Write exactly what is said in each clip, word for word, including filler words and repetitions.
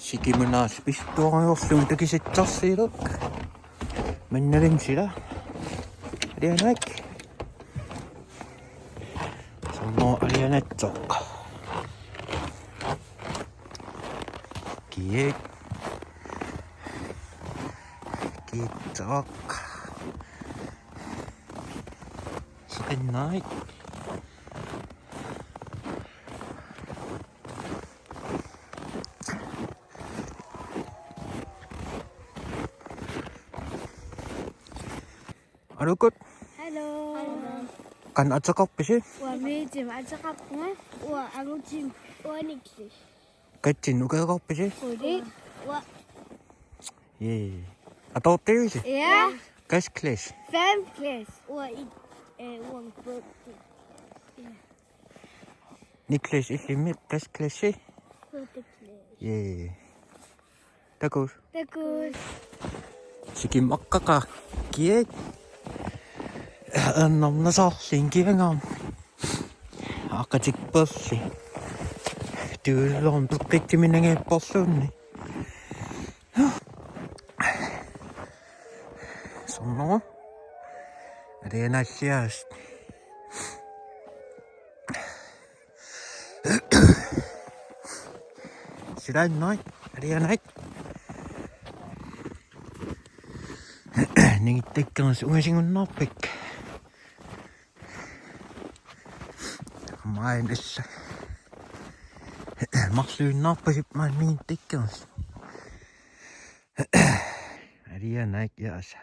Sikimanaasoq pissuarajorlugu takusattarsiillutik. Mannalim sila. Alianaak. Soorlu alianatsoq. Kiit. Kiitsoq. Sikinnaik. Alukut. Hello. Qanoq ateqarpisi? Uanga Miitima ateqarpunga. Uanga Angutima. Uanga Niklas. Katsin ukioqarpisi? Uli. Uanga. Jee. Atoortavisi? Ja. Qassi klasse? Femte klasse. Uanga i, øh, uanga femte. Ja. Niklas illimmi qassi klassi? Femte klasse. Jee. Takuss. Takuss. Sikimaqqaqaaq. Kiit. Ernarnasaarlin kiangaam. Aqatikperli. Tuulluum peqqittiminangaapporluunni. Soorlu. Alianaalliaas. Silaannaat, alianaat. Ningittakkersi ungasigunnaarpakka. Maanna alla. Marluinnaarpasippoq maanna ningittakkersi. Alianaat jaasa.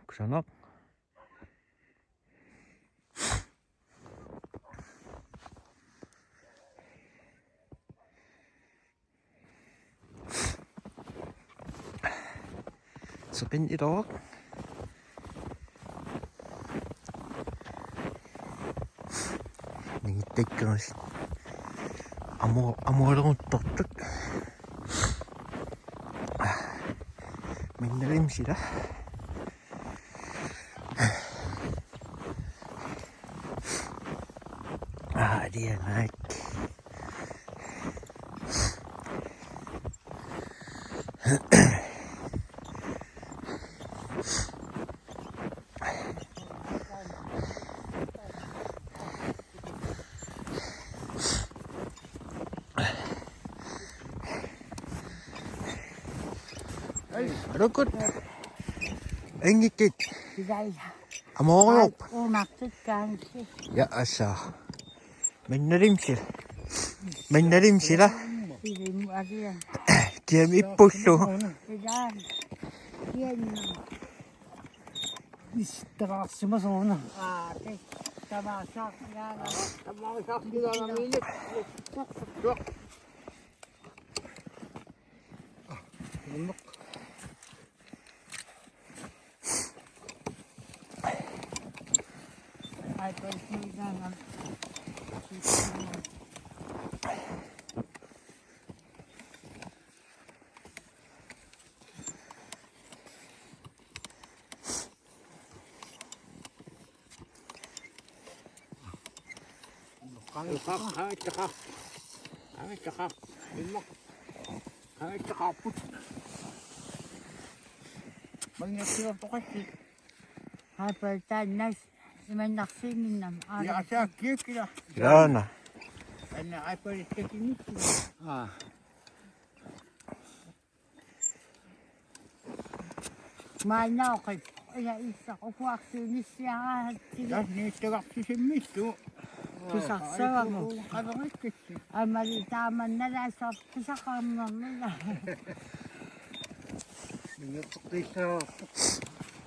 Kusanaq. Seqinneq iluaq. Ningittakkersi. Amu-, amualeruttortut. Mannalim sila. Aa, alianaak. Alukut. Ingikkit. Ilai. Amooruk. Umartikkaansi. Jaasa. Mannalim sila. Mannalim sila. Ilim alia. Kiam ippullu. Ilaa. Kianna. Istaarsimasooruna. Aa, te. Tamaasa. Ilaana. Tamaasa. Ilaana. Ilaana. Qangattaqa. Qangattaqa. Imma. Qangattaqarput. Mangiartilertoqassi. Haapaat taanna imannarsiinninnam. Ja, asaakkiukkila. Ilaana. Anna haapaat takinnitsi. Aa. Maannaoqip. Ila issaq ukuarsiinissiaraatsi. Tassa niittagarsisimmissu. Pisarsaramut. Qaverikkitsi. Amali taamannalaassaaq pisaqarnermila.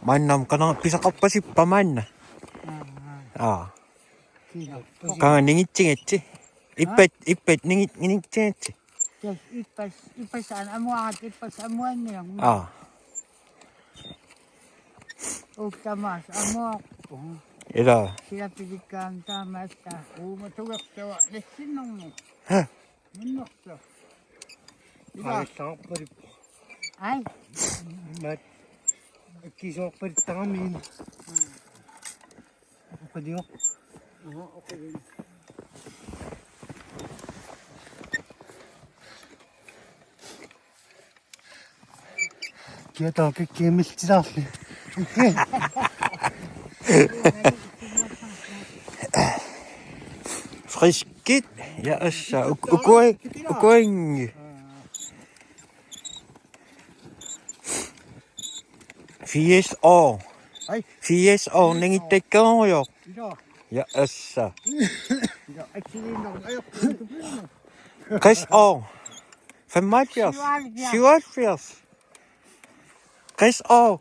Maannam qanoq pisaqarpasippa maanna? Aa. Aa. Kina. Qanga ningitsigatsi. Ippat, ippat ningit-, ningitsigatsi. Tassa ippas, ippas an-, amuarat ippas amuanniarmi. Aa. Uktamaas amuarpu. Ila. Sila pilikkaam taamaattaa. Uuma tugertava nassinnermu. Ha? Munnerta. Ila. Aallaarpalippoq. Ai. Mat. Akkisoorpalittaramik. Oqiliorpoq. Aha, oqiliorpoq. Kiataakikkiimiltilaarli. Friskit. Ja, assa, uk-, ukuin-, ukuingi. Firs år. Ai. Firs år, ningittekkerujoq. Ila. Ja, assa. Ila, atsigiinnarmi ajortuutupinnaq. Tres år. Femoghalvfjerds. Syvoghalvfjerds. Syvoghalvfjerds. Tres år.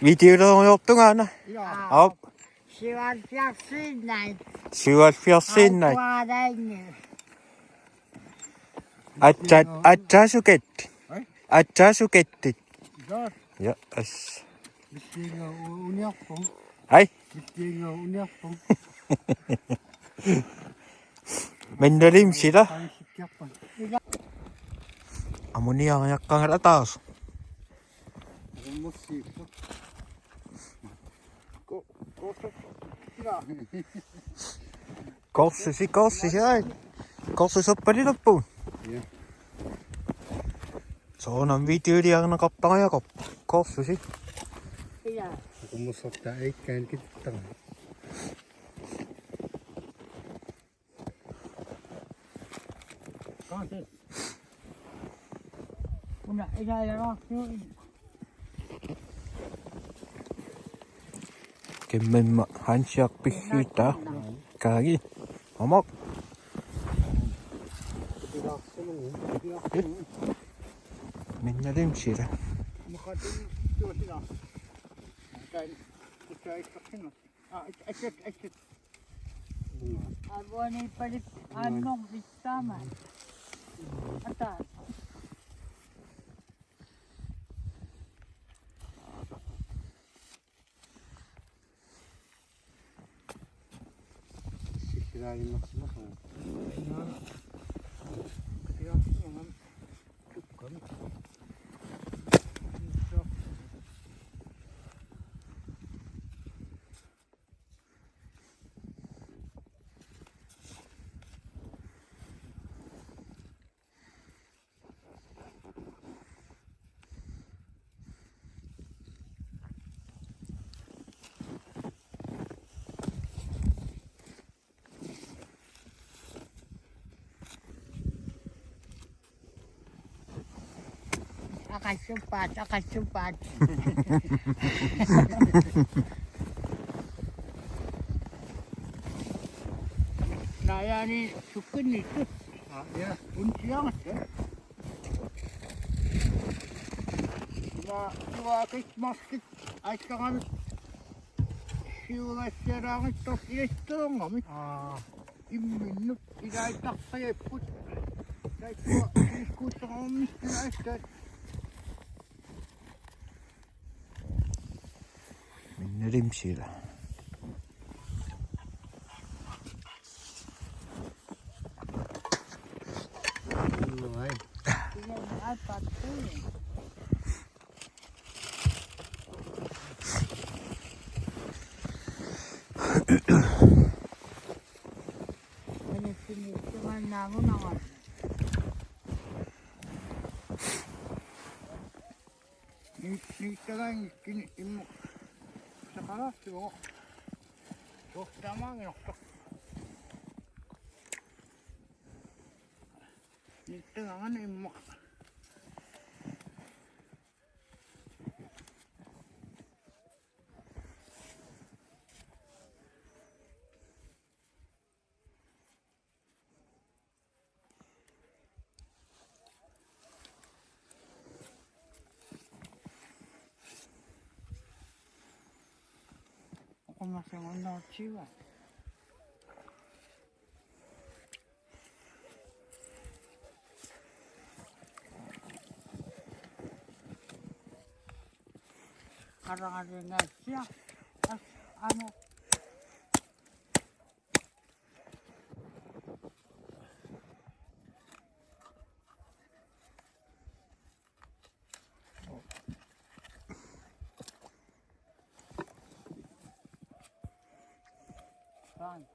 Videoleerujortunga aana. Ja. Aap. Syvoghalvfjerdsiinnaq. Syvoghalvfjerdsiinnaq. Aajuaraanni. Atsa-, atsaasukat. Ai? Atsaasukattut. Ila. Ja, as. Mittiinga u-, uniarpung. Ai? Mittiinga uniarpung. Minnalimmi sila. Panissikkiarput. Ila. Ammuniariaqqanngilaq ataaseq. Rummussiippu. Ko-, ko-, ila. Korsusi, korsusi, ai. Korsuserpalilappugut. Ja. Soorunami videoliarineqartariaqarpoq. Korsusi. Ja. Rummussortaa ikkaan kittarami. Una, ila, ila, ila. Kimmimma Hansiaq piggiittaa. Kaagi. Aamma. Minnalimmi sila. Avuani palik annom istaama. Ata. Aqassuppaat, aqassuppaat. Najaani sukkunnittut. Aa, ja, unsiaangatta. Ima, ivaakit maskit aissagamik. Siulassiaraangatta iattuungamik. Aa. Imminnut ilaittarpajapput. Taikkua iskuuttarammi ilaittat. Minnalimmi sila. Ai. Ni-, niittagaanngikkunik immaqa saqalaartigu. Soorlu taamaanngilarpara. Niittagaanni immaqa. Oqimmersuugunartigut. Qarangarinngaatsia. As-, ano. Fine.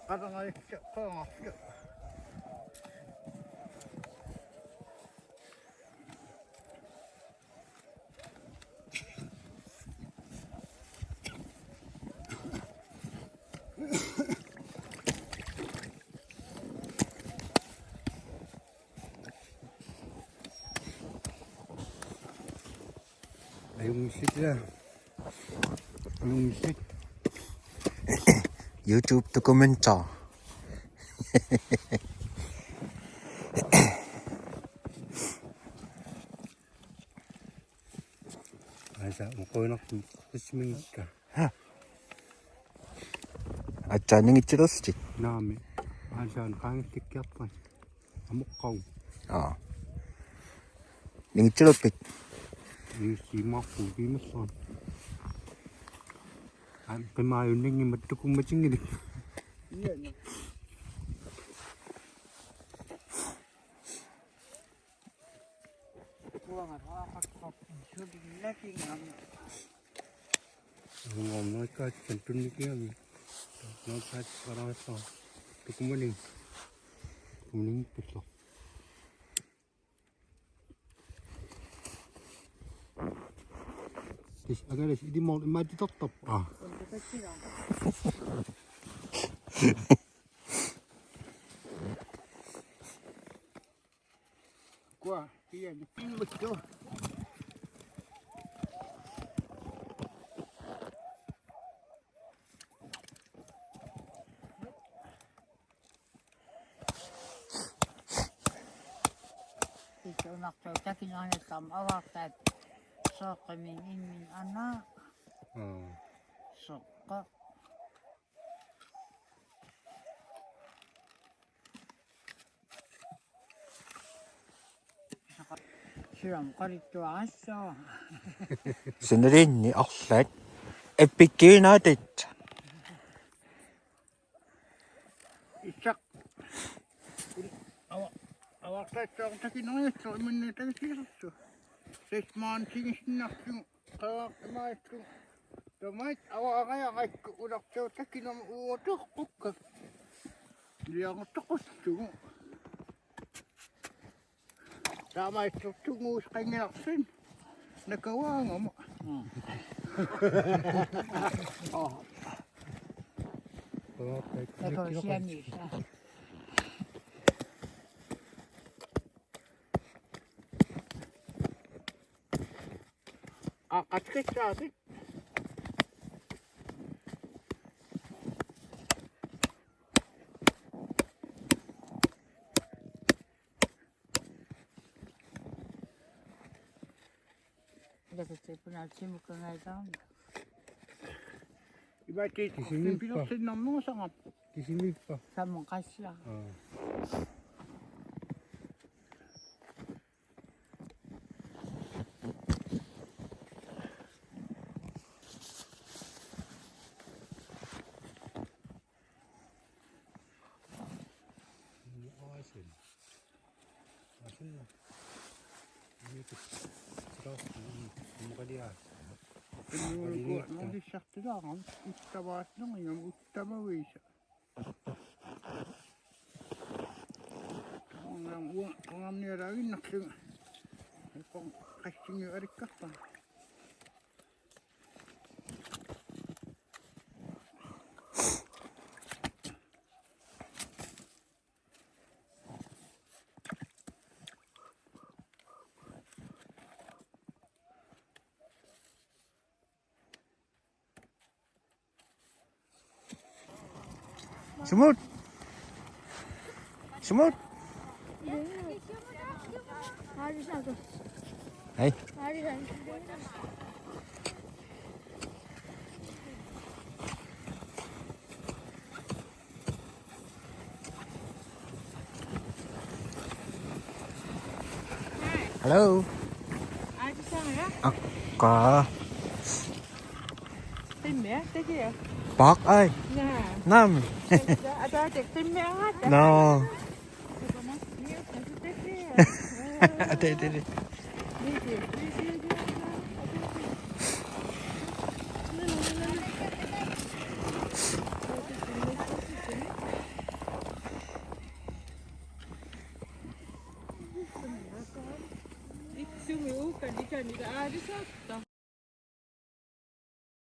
Qatangalikka, qatangalikka. Ajunngilluta. Ajunngilluta. YouTube dokumentar. Aasa uquinartum qismingikka. Ha. Aatsaat ningitsilersutit. Naamik. Aasaan qaangilikkiarpat. Amoqqagu. Aa. Ningitsilerpit? Ningitsimaarpugut imassaan. Aa, qimaajunninngimmat tukummatinngilaq. Ia, ia. Uanga raaqaqqap sulillatingaam. Uanga noikkaatsan tunnikiami. Noikkaatsan qaraassaa. Tukumaning. Tukumaning pillo. Tis agalis idimor imaatitortarpa. Aa. Kua, kiani, kimmuttu. Isunartu takinarnissam avartat soqqimin immin ana. Mm. Soqqa. Siam qalittuarassu. Sunalinni arlaat. Epikkiinaatit. Issaq. Avartat soortakineriassu imanna tagissiisarsu. Sismaan singissinnarsugu. Qaa, imaattugut. Tamaat avaarajaraakku ulartuutakinermut uugutoqqukka. Liarutoqussugu. Tamaattortuguusqanngillarsin. Nakavaangama. Mm. Oh. Nakavasianniisa. Aa, qatikitsaasi. Ilakatsi punaatsimukangaitaarna. Ivaatiit. Kisimiippa. Pilersinnarnerusarap. Kisimiippa. Sammun qassia. Aa. Uttavaasneriam uttamaviisa. Qangaam ua-, qangaamnialaaginnarlugu. Qassingiualikkarpa. Sumut. Sumut. Hei. Hello. Aqqa. Qimmia, takia. Paaq ai. Naa. Naamik. Ata, ata, qimmia. No. Ate, ate, ate. Video, video, video. Itsumi uukka likanila aalisarta.